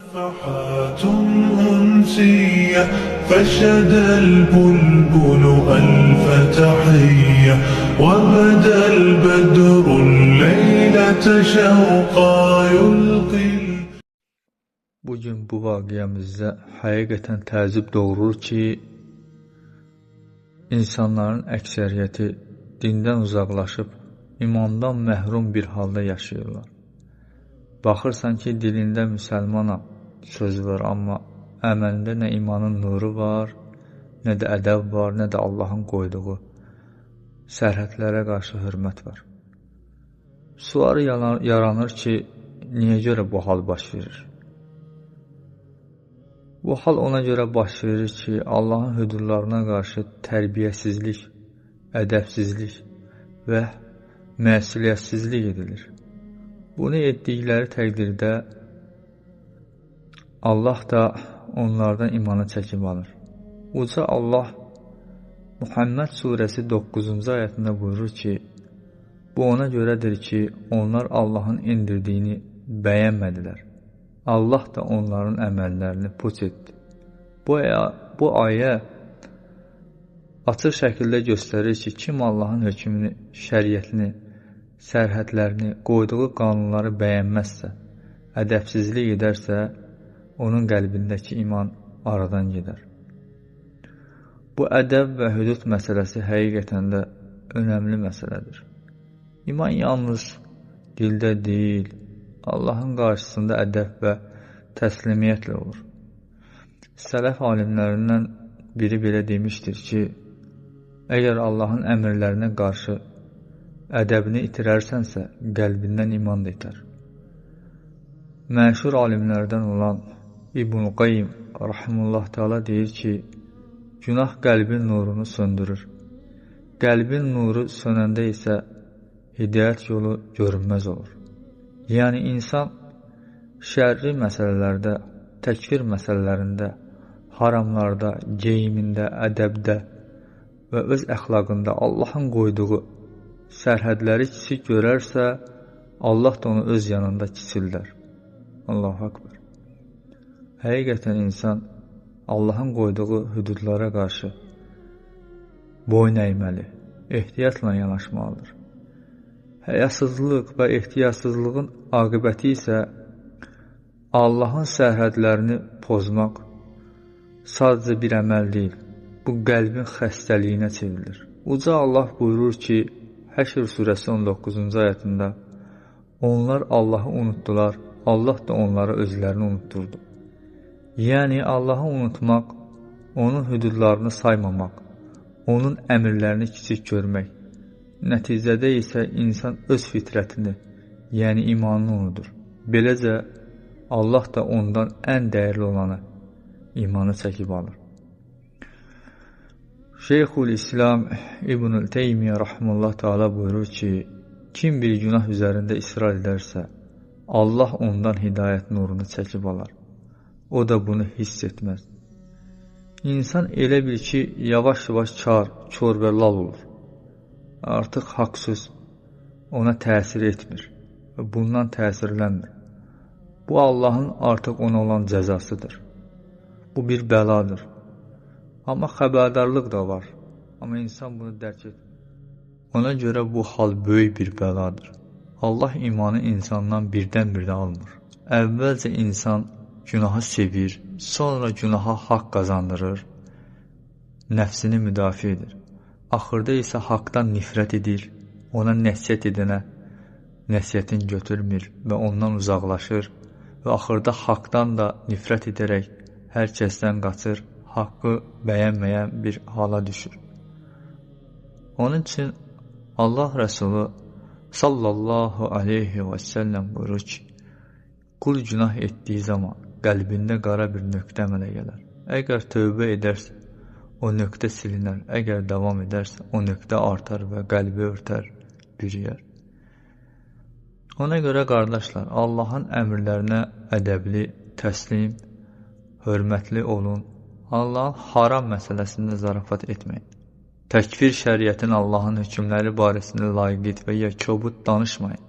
نفحات أنسية فشد البلبل ألف تحية وبدا البدر الليلة شوقا يلقي. Bugün bu vaqiəmizdə həqiqətən təəccüb doğurur ki, insanların əksəriyyəti dindən uzaqlaşıb, imandan məhrum bir halda yaşayırlar. Baxırsan ki, dilində müsəlmanam sözü var, amma əməlində nə imanın nuru var, nə də ədəb var, nə də Allahın qoyduğu sərhədlərə qarşı hörmət var. Sual yaranır ki, niyə görə bu hal baş verir? Bu hal ona görə baş verir ki, Allahın hüdudlarına qarşı tərbiyəsizlik, ədəbsizlik və məsuliyyətsizlik edilir. Bunu etdikləri təqdirdə Allah da onlardan imanı çəkib alır. Uca Allah Muhammed surəsi 9-cu ayətində buyurur ki, bu ona görədir ki, onlar Allahın indirdiyini bəyənmədilər. Allah da onların əməllərini puç etdi. Bu ayə açıq şəkildə göstərir ki, kim Allahın hökmünü, şəriətini, sərhədlərini, qoyduğu qanunları bəyənməzsə, ədəbsizlik edərsə, onun qəlbindəki iman aradan gedər. Bu ədəb və hüdud məsələsi həqiqətən də önəmli məsələdir. İman yalnız dildə deyil, Allahın qarşısında ədəb və təslimiyyətlə olur. Sələf alimlərindən biri belə demişdir ki, əgər Allahın əmrlərinə qarşı ədəbini itirərsənsə, qəlbindən iman da itər. Məşhur alimlərdən olan İbn-i Qayyim rahimullah teala deyir ki, günah qəlbin nurunu söndürür. Qəlbin nuru sönəndə isə hidayət yolu görünməz olur. Yəni, insan şərri məsələlərdə, təkfir məsələlərində, haramlarda, geyimində, ədəbdə və öz əxlaqında Allahın qoyduğu sərhədləri kiçik görərsə, Allah da onu öz yanında kiçildər. Allahu Akbar. Həqiqətən insan Allahın qoyduğu hüdudlara qarşı boyun əyməli, ehtiyatla yanaşmalıdır. Həyasızlıq və ehtiyatsızlığın aqibəti isə Allahın sərhədlərini pozmaq sadəcə bir əməl deyil, bu qəlbin xəstəliyinə çevrilir. Uca Allah buyurur ki, Həşr surəsi 19-cu ayətində, onlar Allahı unutdular, Allah da onlara özlərini unutturdu. Yəni, Allahı unutmaq, onun hüdudlarını saymamaq, onun əmrlərini kiçik görmək, nəticədə isə insan öz fitrətini, yəni imanını unudur. Beləcə, Allah da ondan ən dəyərli olanı, imanı çəkib alır. Şeyxülislam İbn-i Teymiyyə rahimullah teala buyurur ki, kim bir günah üzərində israr edərsə, Allah ondan hidayət nurunu çəkib alar. O da bunu hiss etməz. İnsan elə bil ki, yavaş-yavaş kar, kor və lal olur. Artıq haqq söz ona təsir etmir və bundan təsirlənmir. Bu, Allahın artıq ona olan cəzasıdır. Bu bir bəladır. Amma xəbərdarlıq da var. Amma insan bunu dərk etmir. Ona görə bu hal böyük bir bəladır. Allah imanı insandan birdən-birdə almır. Əvvəlcə insan günahı sevir, sonra günaha haqq qazandırır, nəfsini müdafiə edir. Axırda isə haqdan nifrət edir, ona nəsihət edənə nəsihətin götürmür və ondan uzaqlaşır və axırda haqdan da nifrət edərək hər kəsdən qaçır, haqqı bəyənməyən bir hala düşür. Onun üçün Allah Rəsulu sallallahu aleyhi və səlləm buyurur ki, qul günah etdiyi zaman qəlbində qara bir nöqtə əmələ gələr. Əgər tövbə edərsə, o nöqtə silinər. Əgər davam edərsə, o nöqtə artar və qəlbi örtər, bürüyər. Ona görə qardaşlar, Allahın əmrlərinə ədəbli, təslim, hörmətli olun. Allahın haram məsələsində zarafat etməyin. Təkfir şəriətin Allahın hökmləri barəsində laqeyd və ya kobud danışmayın.